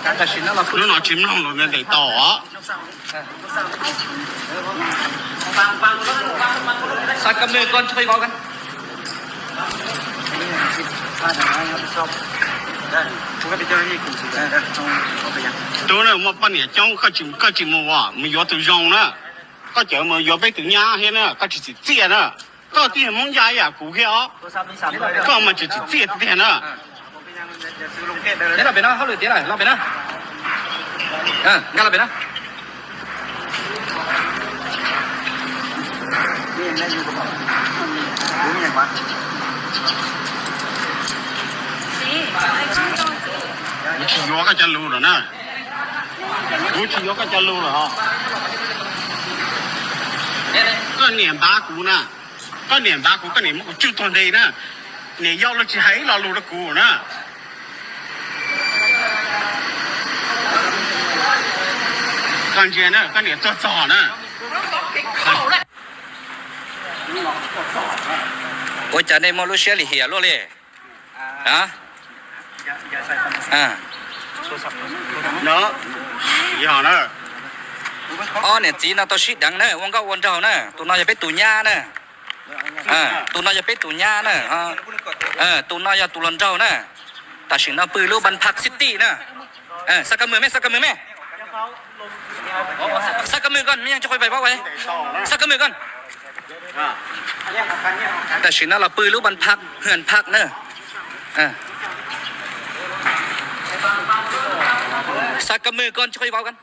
Lub no tsis mloog lus ntev tau os. Tub na, muaj poj niam coob, koj tsis mus ua, mus yuav tus zoo na. Koj cawm mus yuav peb tus nyab thiab na, koj tsis tsim txiaj na. Koj tib yog Hmoob Yaj ib yam kuv thiab os. Koj mas tsis tsim txiaj tiag na. Los pem no, hauj lwm tiav lawm, los pem no. Nkag los pem no. Kuv tsis yuav koj cov lus lawm na. Kuv tsis yuav koj cov lus lawm os. Koj niam npav kuv na. Koj niam npav kuv, koj niam muab kuv tsuj tuag nti na. Niam yau los tsis hais ib lo lus rau kuv na. Koj ntsia na, koj niam tuag txog na. Ua cas nej muaj lub siab lim hiam luaj li? Ob niam txiv no tau sib deev na, ua nkauj ua nraug na, tus no yog peb tus nyab na. Tus no yog peb tus nyab na. Tus no yog tus hluas nraug na. Tam sim no pw lub Npab Phaj City na. Xa kab mwm me, xa kab mwm me. Xa kab mwm koj, me nyaj tsis qhuav pais paub, xa kab mwm koj. Tam sim no los pw lub Npab Phaj, Hwm Phaj na. Xa kab mwm koj, tsis qhuav paub koj.